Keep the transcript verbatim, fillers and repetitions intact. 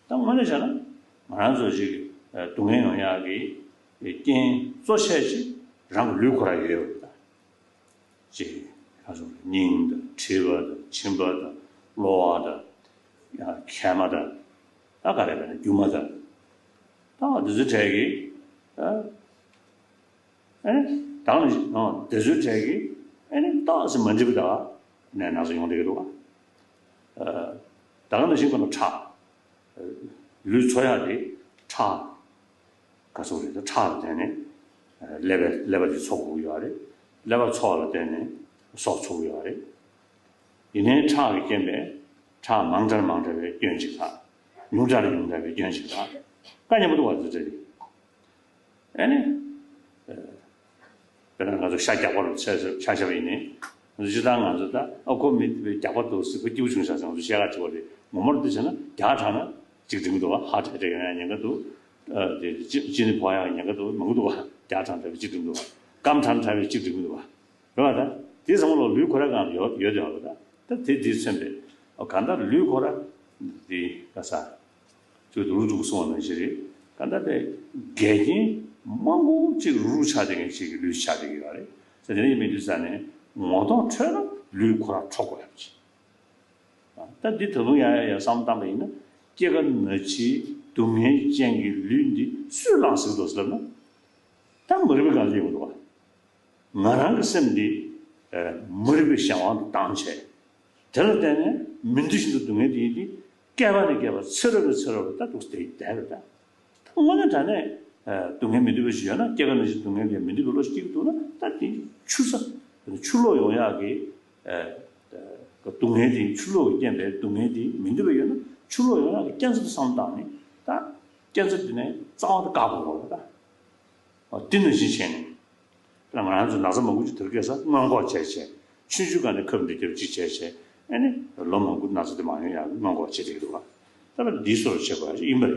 ད་དངོས་གནས་བྱས་ན་ང་རང་ཚོ་ཅིག་སྡུག་བསྔལ་ཡོང་ཡག་གི་རྐྱེན་གཙོ་ཆེ་ཅིག་རང་གི་ལུས་ཁོ་རང་ཡོད་ཡོད་རེད་ད། ཅིག་ང་ཚོ་སྙིང་དང་མཁྲིས་པ་དང་མཆིན་པ་དང་གློ་བ་དང་ཡང་མཁལ་མ་དང་ད་ག་རེ་རེད་རྒྱུ་མ་དང་ད་འདི་ཚོའི་གྲས་ཀྱི་ཨ་ཨེ་ནི་ད་ག་ནང་བཞིན་ཨ་འདི་ཚོའི་གྲས་ཀྱི་ཨེ་ནི་ཏོག་ཙམ་མ་འགྲིག་པ་ད་ནས་ན་ཚ་ཡོང་བསྡད་ཀྱི་འདུག་ག་ཨ་ད་ག་ནང་བཞིན་ཁོ་ན་ཁྲག་ལུས་འཚོ་ཡག་དེ་ཁྲག་ག་ཚོད་རེད་ད། ཁྲག་ལ་བརྟེན་ནས་ཀླད་པ་ཀླད་པ་དེ་འཚོ་དགོས་ཀྱི་ཡོད་རེད། ཀླད་པ་འཚོ་བ་ལ་བརྟེན་ནས་སྲོག་འཚོ་གི་ཡོད་རེད། ཡིན་ནའི་ཁྲག་གི་རྐྱེན་པས་ཁྲག་མང་དྲགས་མང་དྲགས་པའི་སྐྱོན་ཅིག་དང་ཉུང་དྲགས་ཉུང་དྲགས་པའི་སྐྱོན་ཅིག་དང་དཀའ་ཉེན་པོ་འདུག་བ་འདི་འདྲ་རེད། ཨེ་ནི། དཔེར་ན་ང་ཚོ་ཤ་རྒྱགས་པ་རུ་ཆ་ཆ་བཞག་པ་ཡིན་ནའི། ང་ཚོ་སྤྱིར་བཏང་ང་ཚོ་ད་ཨ་ཁོ་མི་དེ་རྒྱགས་པ་འདུག་ཟེར་ཁོ་སྐྱིད་པོ་བྱུང་ཤག་ཟེར་ང་ཚོ་བཤད་ཁ་བྱེད་པ་རེད། ངོ་མ་རུ་འདི་བྱས་ན་རྒྱགས་དྲགས་ན་གཅིག་འགྲིག་མི་འདུག་བ། ཧ་ཊ་ཨེ་ཊེག་ཡོང་ཡག་ཉེན་ཁ་འདུག་ཨ་དེ་ལྕི་ལྕི་ནད་ཕོག་ཡག་ཉེན་ཁ་འདུག་མང་པོ་འདུག་བ། རྒྱགས་དྲགས་འདྲ་བའི་གཅིག་འགྲིག་མི་འདུག་བ། སྐམ་དྲགས་འདྲ་བའི་གཅིག་འགྲིག་མི་འདུག་བ། རེད་བ། ད་དེ་ཚང་མ་ལོ་ལུས་ཁོ་རང་གང་ཡོད་ཡོད་དེ་བ་ད། ད་དེ་དེ་མཚོན་པའི་གང་ལྟར་ལུས་ཁོ་རང་དེ་ག་ས། ཚུལ་དུ་རུ་དྲུག་གསུངས་པ་ནང་བཞིན་རེད། ག་འདྲ་དེ་འགལ་རྐྱེན་མང་པོ་གཅིག་རུ་རུ་ཆགས་བསྡད་མཁན་གཅིག་གི་ལུས་ཆགས་བསྡད་ཀྱི་ཡོད་རེད། ཟེར་དེ་འདྲ་ཡིན་མིན་དུས་ཙ་ནས་ངོ་གདོང་འཕྲོད་ན་ལུས་ཁོ་རང་འཕྲོ་དགོས་ཡག་ཅིག་ད་འདི་ད་དུང་ཡང་ཡང་ཡང་བསམ་བློ་བཏང་པ་ཡིན་ན་སྐྱེ་རྒ་ན་འཆིའི་སྡུག་བསྔལ་ཅན་གྱི་ལུས་འདི་སུས་བླངས་ཟིན་འདུག་ཟེར་ལབ་ན། ད་མ་རིག་པའི་སྒང་ལ་སླེབས་ཡོང་གི་འདུག་བ། ང་རང་གི་སེམས་འདི་མ་རིག་པའི་གཞན་དབང་དུ་བཏང་བྱས། དེ་ལ་བརྟེན་ནས་མི་འདོད་བཞིན་དུ་སྡུག་བསྔལ་དེ་ཡིན་ཏེ། བསྐལ་པ་ནས་བསྐལ་པ་ཚེ་རབས་ནས་ཚེ་རབས་ལ་ད་འདུག་སྟེ་བསྡད་པ་ད། དངོས་གནས་དྲང་གནས་སྡུག་བསྔལ་མི་འདོད་པ་ཞིག་ཡོད་ན། སྐྱེ་རྒ་ན་འཆི་སྡུག་བསྔལ་དེ་མི་འདོད་པའི་བློ་ཞིག་སྐྱེ་གི་འདུག་ན། ད་དེ་ཆུ་ས་ཆུ་ལོག་ཡོང་ཡག་གི་སྡུག་བསྔལ་དེ། ཆུ་ལོག་གི་རྐྱེན་པས་སྡུག་བསྔལ་དེ་མི་འདོད་པ་ཡོད་ན། ཆུ་ལོག་ཡོང་ཡག་གི་རྐྱེན་རྩ་དེ་བསམ་བློ་བཏང་ནས་ད་རྐྱེན་རྩ་དེ་ནས་རྩ་བ་དེ་བཀག་དགོས་པ་ད། འདི་ནང་བཞིན་བྱས་ནས། ང་རང་ཚོ་ན་ཚ་མང་པོ་ཅིག་དེར་སྐྱེས་ས་སྔོན་འགོག་བྱས་བྱས། ཆུང་ཆུང་སྒང་ནས་ཁབ་འདི་རྒྱབ་ཅིག་བྱས་བྱས། ཨ་ནི་ལོ་མང་པོ་ན་ཚ་དེ་མ་ཡོང་ཡག་སྔོན་འགོག་བྱེད་བསྡད་ཀྱི་འདུག་བ། ད་ལྟ་འདིའི་སོར་བྱེད་དགོས་ཡག་ཅིག་ཡིན་པ་རེད།